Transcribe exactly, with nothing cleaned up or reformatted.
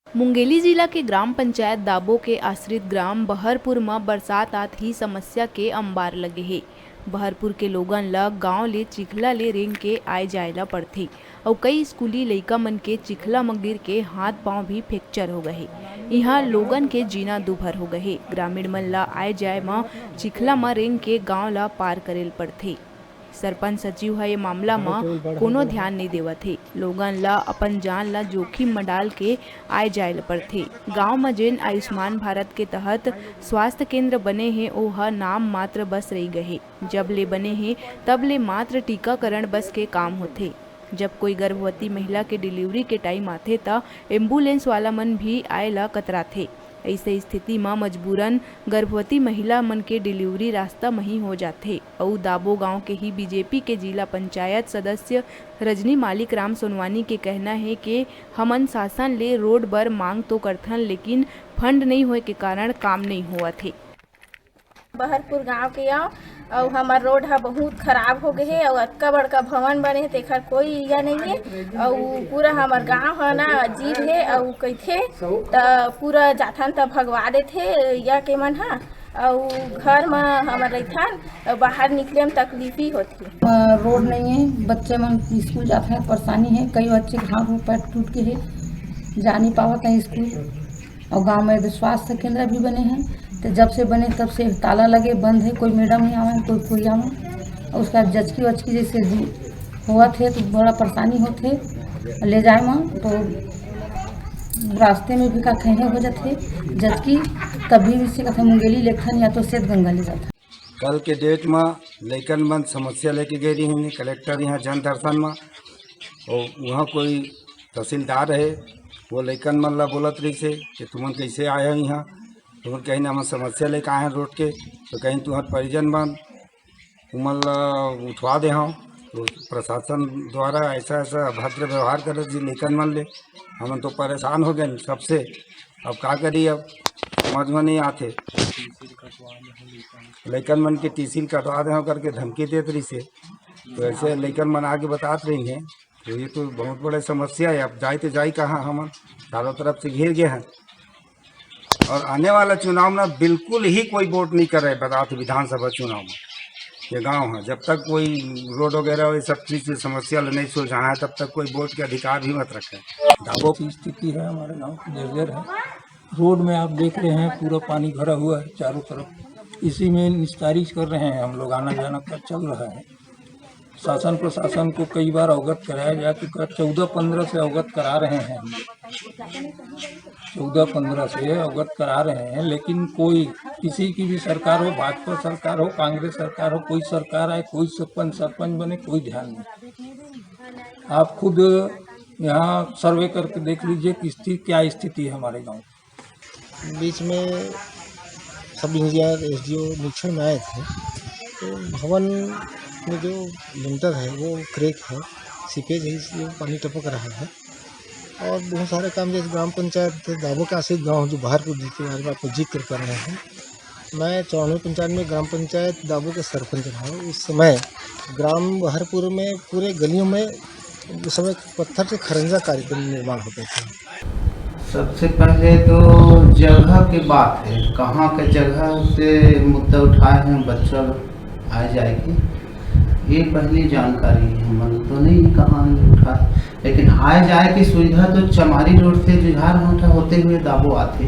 मुंगेली जिला के ग्राम पंचायत दाबो के आश्रित ग्राम बहरपुर म बरसात आत ही समस्या के अंबार लगे हे। बहरपुर के लोगन ल गांव ले चिखला ले रेंग के आए जाए ल पड़थे। अउ कई स्कूली लइका मन के चिखला म गिर के हाथ पांव भी फ्रैक्चर हो गए हे। इहां लोगन के जीना दूभर हो गए हे। ग्रामीण मन ल आए जाए म चिखला म रेंग के गांव ल पार करे ल पड़थे। सरपंच सचिव ह ये मामला म कोनो ध्यान नइ देवत हे। लोगन ल अपन जान ल जोखिम म डाल के आए जाए ल पड़थे। गांव म जेन आयुष्मान भारत के तहत स्वास्थ्य केंद्र बने हे, ओ ह नाम मात्र बस रहि गए हे। जब ले बने हे, तब ले मात्र टीकाकरण बस के काम होथे। जब कोई गर्भवती महिला के डिलीवरी के टाइम आथे, त एम्बुलेंस वाला मन भी आए ल कतराथे। अइसे स्थिति म मजबूरन गर्भवती महिला मन के डिलीवरी रास्ता म ही हो जाथे। अउ दाबो गांव के ही बीजेपी के जिला पंचायत सदस्य रजनी मालिक राम सोनवानी के कहना हे के हमन शासन ले रोड बर मांग तो करथन, लेकिन फंड नइ होए के कारण काम नइ होवत हे। बहरपुर गांव के आंव, अउ हमर रोड ह बहुत खराब हो गए हे, अउ अतका बड़का भवन बने हे, तेखर कोई इया नइ हे। अउ पूरा हमर गांव ह ना अजीब हे, अउ कहिथे त पूरा जाथन त भगवा देथे इया के मन ह। अउ घर म हमर रहिथन, अउ बाहर निकले म तकलीफ ही होथे। अ, रोड नहीं है, बच्चे मन स्कूल जाते हैं, परेशानी है, कई बच्चे के हाथ पैर टूट के है, जा नहीं पावत है स्कूल। और गांव में स्वास्थ्य केंद्र भी बने हैं, तो जब से बने तब से ताला लगे, बंद है, कोई मैडम नहीं आवे, कोई कोई आवे। और उसका जचकी वचकी जैसे दू- होवत है तो बड़ा परेशानी होत है ले जाए में, तो रास्ते में भी का कहीं हो जात है। जचकी तभी से कथा मुंगेली लेखन या तो सेत गंगा ले जाता। कल के डेट में लइकन मन समस्या लेके गए रही कलेक्टर यहाँ जन दर्शन में, और वहाँ कोई तहसीलदार है, वो लइकन मन ला बोलत रही से कि तुमन कैसे आए हो यहाँ, तुमन कहीं ना हम समस्या लेके आए हैं रोड के, तो कहीं तुम्हार परिजन मन उमन ला उठवा दे हव। तो प्रशासन द्वारा ऐसा ऐसा अभद्र व्यवहार करत जी लइकन मन ले, हमन तो परेशान हो गए सबसे। अब का करी, अब समझ में नहीं आते। लइकन मन के टीसी कटवा दे हव करके धमकी देत रही से, तो ऐसे लइकन मन आके बतात रही हैं। तो ये तो बहुत बड़े समस्या है। अब जाए तो जाए कहाँ, हमन चारों तरफ से घिर गए हैं। और आने वाला चुनाव में बिल्कुल ही कोई वोट नहीं करे बतात विधानसभा चुनाव में। ये गांव है, जब तक कोई रोड वगैरह ये सब चीज की समस्या नहीं सुलझाना है, तब तक कोई वोट के अधिकार भी मत रखे। दाबो की स्थिति है हमारे गांव की जर्जर है। रोड में आप देख रहे हैं पूरा पानी भरा हुआ है चारों तरफ, इसी में निस्तारी कर रहे हैं हम लोग, आना जाना का चल रहा है। शासन प्रशासन को कई बार अवगत कराया जा चुका है, चौदह पंद्रह से अवगत करा रहे हैं हम, चौदह पंद्रह से अवगत करा रहे हैं, लेकिन कोई किसी की भी सरकार हो, भाजपा सरकार हो, कांग्रेस सरकार हो, कोई सरकार आए, कोई सरपंच सरपंच बने, कोई ध्यान नहीं। आप खुद यहाँ सर्वे करके देख लीजिए कि स्थिति, क्या स्थिति है हमारे गांव। बीच में सब इंजीनियर एसडीओ निरीक्षण में आए थे, तो भवन में जो लिंटर है वो क्रैक है, सीपेज है, इसलिए पानी टपक रहा है। और बहुत सारे काम जैसे ग्राम पंचायत दाबो के आश्रित गांव जो बहरपुर जिसके बारे में आपको जिक्र कर रहे हैं, मैं चौरानवे पंचायत में ग्राम पंचायत दाबो का सरपंच रहा हूँ। उस समय ग्राम बहरपुर में पूरे गलियों में उस समय पत्थर से खरंजा कार्यक्रम निर्माण होते थे। सबसे पहले तो जगह के बात है, कहाँ के जगह से मुद्दा उठाए हैं बच्चा लोग आए जाए के, ये पहली जानकारी है। हमन तो नहीं कहाँ उठाए, लेकिन आए जाए की सुविधा तो चमारी रोड से जुझार भाटा होते हुए दाबो आते।